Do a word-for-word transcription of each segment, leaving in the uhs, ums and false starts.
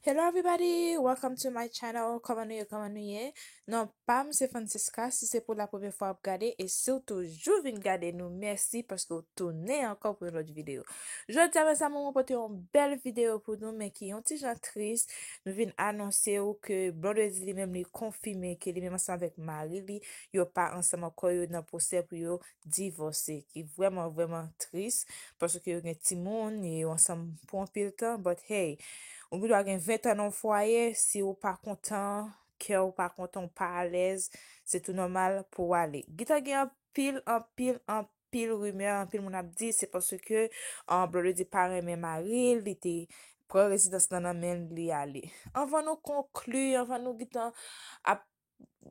Hello everybody, welcome to my channel. Kòman nou ye, kòman nou ye? Non pa m se Francisca, si se pou la premye fwa w ap gade, e si w toujou vin gade nou, mèsi paske w tounen ankò pou yon lòt videyo. Jodi a, mezanmi, mwen pote yon bèl videyo pou nou, men ki yon ti jan tris. Nou vin anonse w ke Blondedy li menm li konfime ke li menm ansanm avèk mari li, yo pa ansanm ankò, yo nan pwosè pou yo divòse, ki vrèman, vrèman tris, paske yo gen timoun, e yo ansanm pou anpil tan, but hey, ou gen dwa gen ven tan nan yon fwaye, si ou pa kontan, kè ou pa kontan, ou pa alèz, se tou nòmal pou w ale. Gentan gen anpil, anpil, anpil rimè, anpil moun ap di, se paske, ah, Blondedy pa renmen mari l, li te pran rezidans lan nan men l, li ale. Anvan nou konkli, anvan nou gentan ap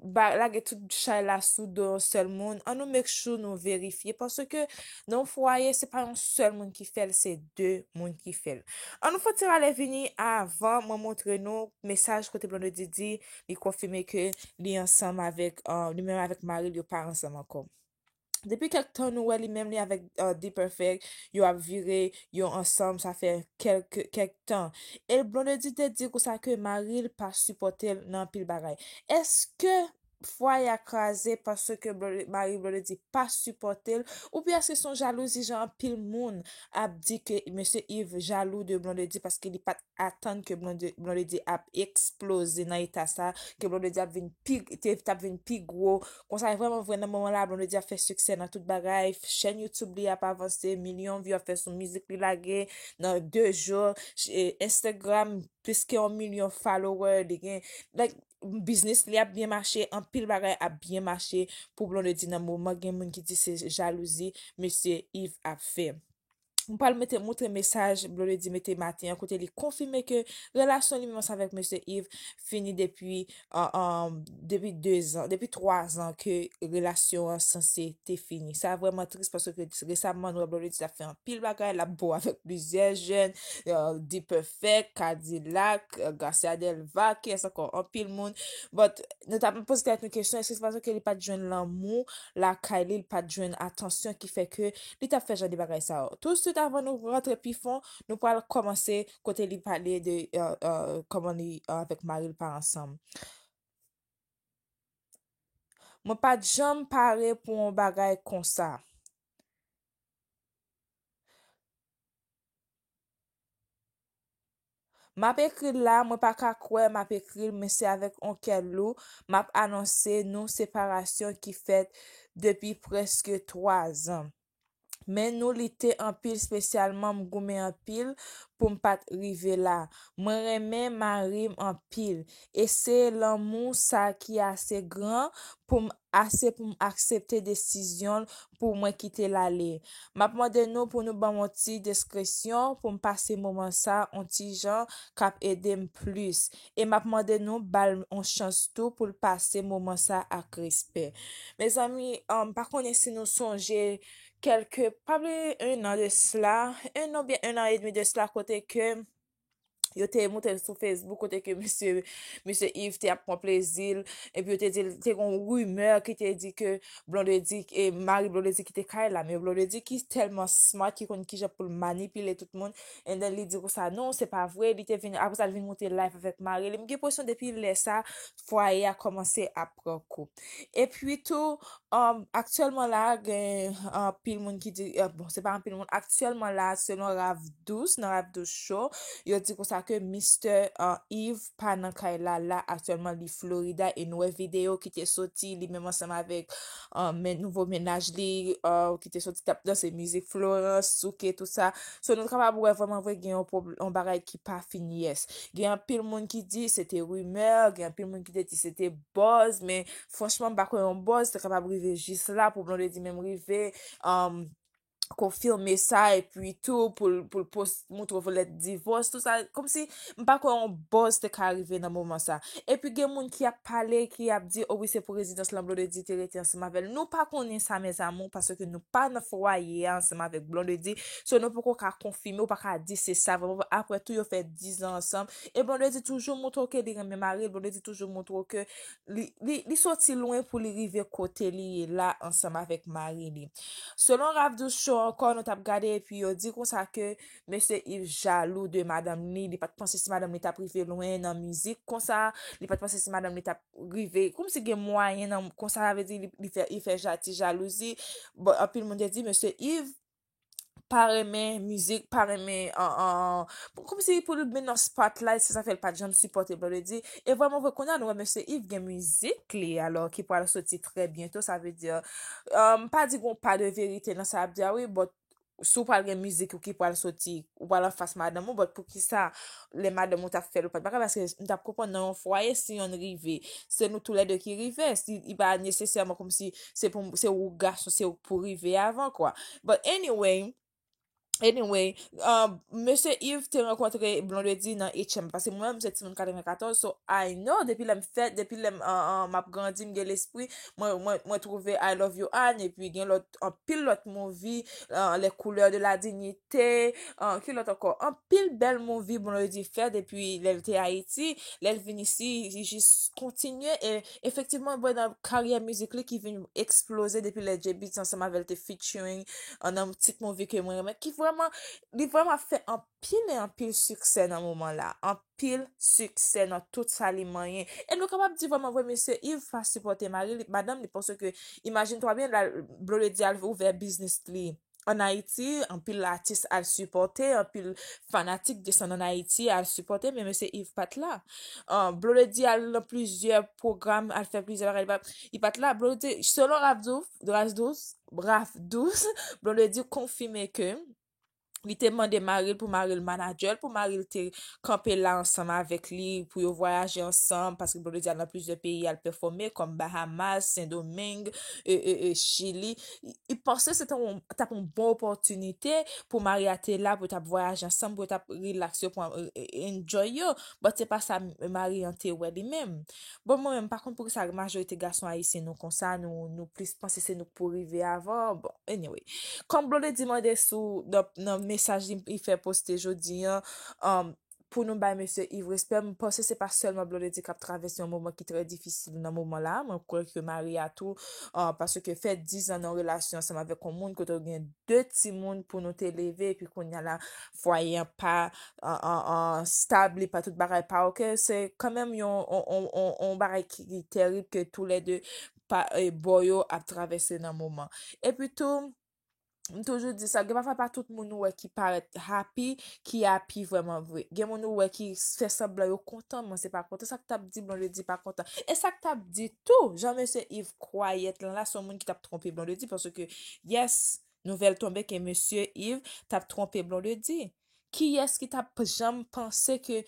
ba, lage tout chay la sou do yon sèl moun, ann nou make sure nou verifye, paske nan yon fwaye, se pa yon sèl moun ki fè l, se de moun ki fè l. Ann nou fè yon ti rale vini avan mwen montre nou mesaj kote Blondedy di, li konfime ke li ansanm avèk, ah, li menm avèk mari l, yo pa ansanm ankò. Depi kèk tan, nou wè li menm li avèk, ah, D-Perfect, yo ap vire, yo ansanm, sa fè kèk, kèk tan. E Blondedy te di konsa ke mari l pa sipòte l nan anpil bagay. Èske fwaye a kraze paske Blonde-, mari Blondedy pa sipòte l, oubyen èske se yon jalouzi jan anpil moun ap di ke mesye Yves jalou de Blondedy paske li pa t atann ke Blonde-, Blondedy ap eksploze nan eta sa, ke Blondedy ap vin pi, te, t ap vin pi gwo. Konsa, vrèman vre, nan moman la, Blondedy ap fè siksè nan tout bagay. Chèn YouTube li ap avanse, milyon view ap fè sou mizik li lage nan de jou. Ch-, e, Instagram, plis ke yon milyon follower li gen. Like, biznis li ap byen mache, anpil bagay ap byen mache pou Blondedy nan moman. Gen moun ki di se jalouzi mesye Yves ap fè. M pral mete, moutre mesaj Blondedy mete maten an, kote li konfime ke relasyon li menm ansanm avèk mesye Yves fini depi, ah, ah, depi de zan, depi twa zan ke relasyon an sanse te fini. Sa vrèman tris paske resaman nou wè Blondedy t ap fè anpil bagay, l ap bo avèk plizyè jèn, ah, D-Perfect, K-Dilak, ah, Garcia Delva, kiyès ankò, anpil moun. But nou t ap poze tèt nou kesyon, èske se paske li pa t jwenn lanmou lakay li, li pa t jwenn atansyon ki fè ke li t ap fè jan de bagay sa yo. Touswit, avan nou rantre pi fon, nou pral kòmanse kote li pale de, euh, euh, kòman li, euh, avèk mari l pa ansanm. Mwen pa t janm pare pou yon bagay konsa. M ap ekri l la, mwen pa ka kwè m ap ekri l, men se avèk yon kè lou m ap anonse nou separasyon ki fèt depi prèske twa zan. Men nou lite anpil, espesyalman m goumen anpil pou m pa t rive la. Mwen renmen mari m anpil, e se lanmou sa ki ase gran pou m, ase pou m aksepte desizyon l pou mwen kite l ale. M ap mande nou pou nou ban m yon ti deskresyon pou m pase moman sa yon ti jan k ap ede m plis. E m ap mande nou ba l yon chans tou pou l pase moman sa ak respè. Mezanmi, um, m pa konnen si nou sonje kèlke, pa bliye un an de sla, un an oubyen un an edmi de sla, kote ke yo te monte sou Facebook, kote ke mesye, mesye Yves te ap pran plezi l, epi yo te di, te gen yon rimè ki te di ke Blondedy, e mari Blondedy kite kay la, men Blondedy ki tèlman smart, ki konn kijan pou l manipile tout moun, and then li di konsa, non, se pa vre, li te vin, apre sa, li vin monte live avèk mari li. M gen enpresyon depi lè sa, fwaye a kòmanse ap pran kou. Epi tou, um, aktyèlman la, gen anpil moun ki di, euh, bon, se pa anpil moun, aktyèlman la, selon Raf Dous, nan Raf Dous Show, yo di konsa ke Mister, euh, Yves pa nan kay la, la, aktyèlman, li Florida, e nou wè videyo ki te soti, li menm ansanm avèk, euh, men, nouvo mennaj li, euh, ki te soti t ap danse mizik Florence, souke, tout sa. So, nou kapab wè vrèman vre gen yon pwob-, yon bagay ki pa fin yes. Gen anpil moun ki di se te rimè, gen anpil moun ki te di se te buzz, men franchman, m pa kwè yon buzz te kapab rive jis la pou Blondedy menm rive, um, konfime sa, epi tou pou l, pou l post, montre lèt divòs, tout sa, kòmsi m pa kwè yon buzz te ka rive nan moman sa. Epi gen moun ki ap pale, ki ap di, o wi, se pou rezidans lan Blondedy te rete ansanm avè l. Nou pa konnen sa, mes amours, paske nou pa nan fwaye a ansanm avèk Blondedy. So, nou poko ka konfime, ou pa ka di se sa vrèman. Apre tou, yo fè diz an ansanm. E Blondedy toujou montre w ke li renmen mari l. Blondedy toujou montre w ke li, li, li soti lwen pou li rive kote li ye la ansanm avèk mari li. Selon Raf Dous Show, ankò, nou t ap gade, epi yo di konsa ke mesye Yves jalou de madanm li, li pa t panse si madanm li t ap rive lwen nan mizik konsa, li pa t panse si madanm li t ap rive, kòmsi gen mwayen nan, konsa, sa vle di li, li fè, li fè ja-, ti jalouzi. Bon, anpil moun te di mesye Yves pa renmen mizik, pa renmen, an, an, kòmsi pou l vin nan spotlight, se sa fè l pa t janm sipòte Blondedy. E vrèman vre, kounye a nou wè mesye Yves gen mizik li, alò, ki pral soti trè byento, sa vle di, um, pa di gon pa de verite nan sa y ap di a, wi, but si w pral gen mizik ou ki pral soti, ou pral anfas madanm ou, but poukisa lè madanm ou t ap fè l ou pa t bagay, paske m t ap konprann nan yon fwaye si yonn rive, se nou toulède ki rive, si, li pa nesesèman kòmsi se pou, se ou gason, se ou k pou rive avan, kwa. But anyway, anyway, uh, mesye Yves te rankontre Blondedy nan H M, paske mwen menm se timoun katrevenkatòz, so I know, depi lè m fèt, depi lè m, uh, uh, m ap grandi, m gen lespri, mwen, mwen, mwen twouve I Love You Ann, epi gen lòt, anpil lòt movie, uh, Les Couleurs de la Dignité, uh, ki lòt ankò? Anpil bèl movie Blondedy fè depi lè l te Ayiti, lè l vin isi, li jis kontinye, e efektivman, mwen nan karyè mizik li ki vin eksploze depi lè J-Beatz ansanm avè l te featuring, uh, nan tit movie ke mwen renmen, ki vrèman, li vrèman ap fè anpil e anpil siksè nan moman la. Anpil siksè nan tout sa li manyen. E nou kapab di vrèman vre, mesye Yves pa sipòte mari li, madanm li, paske imajine twa byen, la, Blondedy al ouvè biznis li ann Ayiti, anpil atis al sipòte, anpil fanatik desann ann Ayiti al sipòte, men mesye Yves pa t la. Uh, Blondedy al nan plizyè pwogram, al fè plizyè bagay, li pa, li pa t la. Blondedy, selon Raf Dous, Raf Dous, Raf Dous, Blondedy konfime ke li te mande mari l pou mari l manadjè l, pou mari l te kanpe la ansanm avèk li, pou yo vwayaje ansanm, paske Blondedy al nan plizyè peyi al pèfòme, kòm Bahamas, Sendomeng, e, e, e, Chili. Li, li panse se te yon, t ap yon bon opòtinite pou mari a te la, pou yo t ap vwayaje ansanm, pou yo t ap relax, yo pran, e, e, enjoy yo. But se pa sa m-, mari an te wè li menm. Bon, mwen menm, m pa konn poukisa majorite gason ayisyen nou konsa, nou, nou plis panse se nou k pou rive avan. Bon, anyway. Kòm Blondedy mande sou, nan, nan mesaj li, li fè poste jodi an, um, pou nou bay mesye Yves respè, m panse se pa sèlman Blondedy k ap travèse yon moman ki trè difisil nan moman la. Mwen kwè ke mari a tou, uh, paske fè diz an nan relasyon ansanm avèk yon moun kote w gen de timoun pou nou te leve, epi kounye a la, fwaye an pa, an, an, an, stab, li pa, tout bagay pa oke, se kanmenm yon, on, on, on, on bagay ki, ki tèrib ke toulède pa, e, bò yo ap travèse nan moman. Epi tou, m toujou di sa, gen pafwa pa tout moun ou wè ki parèt happy, ki happy vrèman vre. Gen moun ou wè ki fè sanblan yo kontan, men se pa kontan. Sa k t ap di Blondedy pa kontan. E sa k t ap di tou, jan mesye Yves kwayèt lan la, se yon moun ki t ap twonpe Blondedy, paske, yes, nouvèl tonbe ke mesye Yves t ap twonpe Blondedy. Kiyès ki t ap janm panse ke,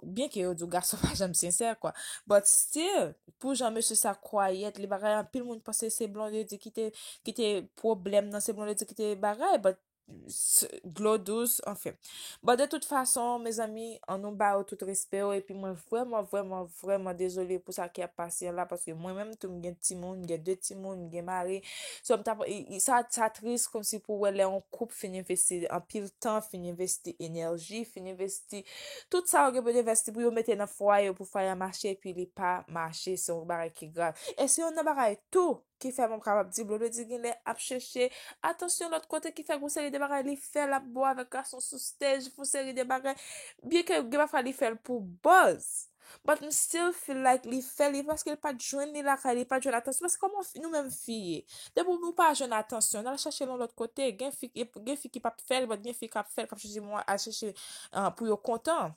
byen ke yo di w gason pa janm sensè, kwa. But still, pou jan mesye sa kwayèt, li bagay, anpil moun panse se Blondedy ki te, ki te pwoblèm nan, se Blondedy ki te bagay, but s-, dlo dous, anfen. But de tout fason, mezanmi, ann nou ba yo tout respè yo, epi mwen vrèman, vrèman, vrèman dezole pou sa ki ap pase an la, paske mwen menm tou, m gen timoun, m gen de timoun, m gen mari. So, m t ap, i, i, sa, sa tris, kòmsi pou wè lè yon koup fin envesti anpil tan, fin envesti enèji, fin envesti tout sa yo gen pou yo envesti pou yo mete nan fwaye yo, pou fwaye a mache, epi li pa mache, se yon bagay ki grav. E se youn nan bagay tou ki fè mwen kapab di Blondedy genlè ap chèche atansyon lòt kote, ki fè gon seri de bagay li fè, l ap bo avèk gason sou stage, fè yon seri de bagay. Byen ke gen pafwa li fè l pou buzz. But m still feel like li fè li paske li pa t jwenn li lakay, li pa t jwenn atansyon. Paske kòman fi, nou menm fi ye? Depi nou pa jwenn atansyon, n al chèche l yon lòt kote. Gen fi, gen fi ki p ap fè l, but gen fi k ap fè l, k ap chèche mwa-, al chèche, ah, pou yo kontan.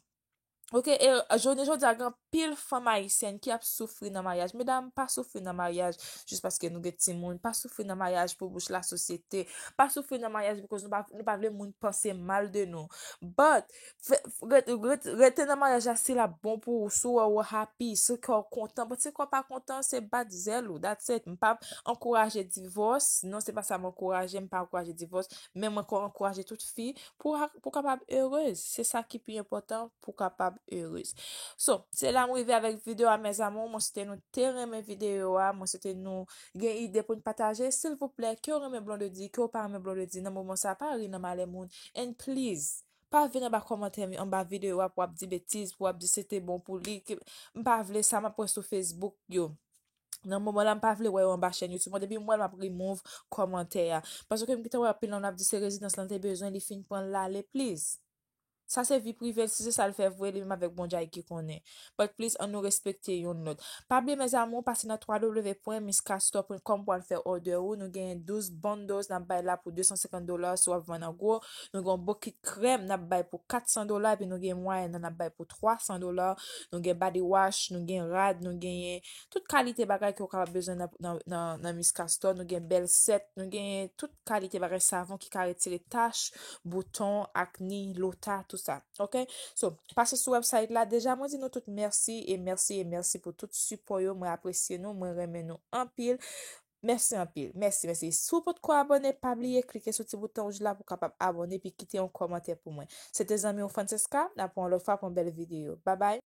Oke, e, jounen jodi a, gen anpil fanm ayisyèn ki ap soufri nan maryaj. Medam, pa soufri nan maryaj jis paske nou gen timoun. Pa soufri nan maryaj pou bouch lasosyete. Pa soufri nan maryaj because nou pa, nou pa vle moun panse mal de nou. But, fè, ret-, ret-, rete nan maryaj la si l ap bon pou ou, si w wè ou happy, si kè w kontan. But si kè w pa kontan, se bat zèl ou. That's it. M pa ankouraje divòs. Non, se pa sa m ankouraje. M pa ankouraje divòs. Men mwen ka ankouraje tout fi pou, pou kapab erez. Se sa ki pi enpòtan pou kapab erez. So, se la m rive avèk videyo a, mes amours. Mwen swete nou te renmen videyo a. Mwen swete nou gen ide pou n pataje. Silvouplè, ke w renmen Blondedy, ke w pa renmen Blondedy, nan moman sa, pa ri nan malè moun. And please, pa vin anba kòmantè anba videyo a pou w ap di betiz, pou w ap di se te bon pou li. Ke, m pa vle sa, m ap wè sou Facebook yo. Nan moman la, m pa vle wè yo anba chèn YouTube mwen. Depi m wè l, m ap remove kòmantè a. Paske m gentan wè anpil nan ap di se rezidans lan te bezwen, li fin pran l, l ale, please. Sa se vi prive l, si se sa l fè vre, li menm avèk Bondye ki konnen. But please, ann nou respekte youn lòt. Pa bliye, mes amours, pase nan w w w pwen miss castor pwen com pou al fè òdè ou. Nou genyen douz bundles n ap bay la pou de san senkant dola si w ap vann an gwo. Nou gen yon bokit krèm n ap bay pou kat san dola, epi nou gen mwayèn nan n ap bay pou twa san dola. Nou gen body wash, nou gen rad, nou genyen tout kalite bagay ke w kapab bezwen nan, nan, nan, nan Miss Castor. Nou gen bèl sèt, nou genyen tout kalite bagay savon ki ka retire tach, bouton, akni, lota, tout sa. Ok? So, pase sou website la. Deja, mwen di nou tout mèsi e mèsi e mèsi pou tout sipò yo. Mwen apresye nou, mwen renmen nou anpil. Mèsi anpil. Mèsi, mèsi. Si w potko abòne, pa bliye klike sou ti bouton wouj la pou w kapab abòne epi kite yon kòmantè pou mwen. Se te zanmi w Francesca. N ap wè yon lòt fwa pou yon bèl videyo. Bye bye.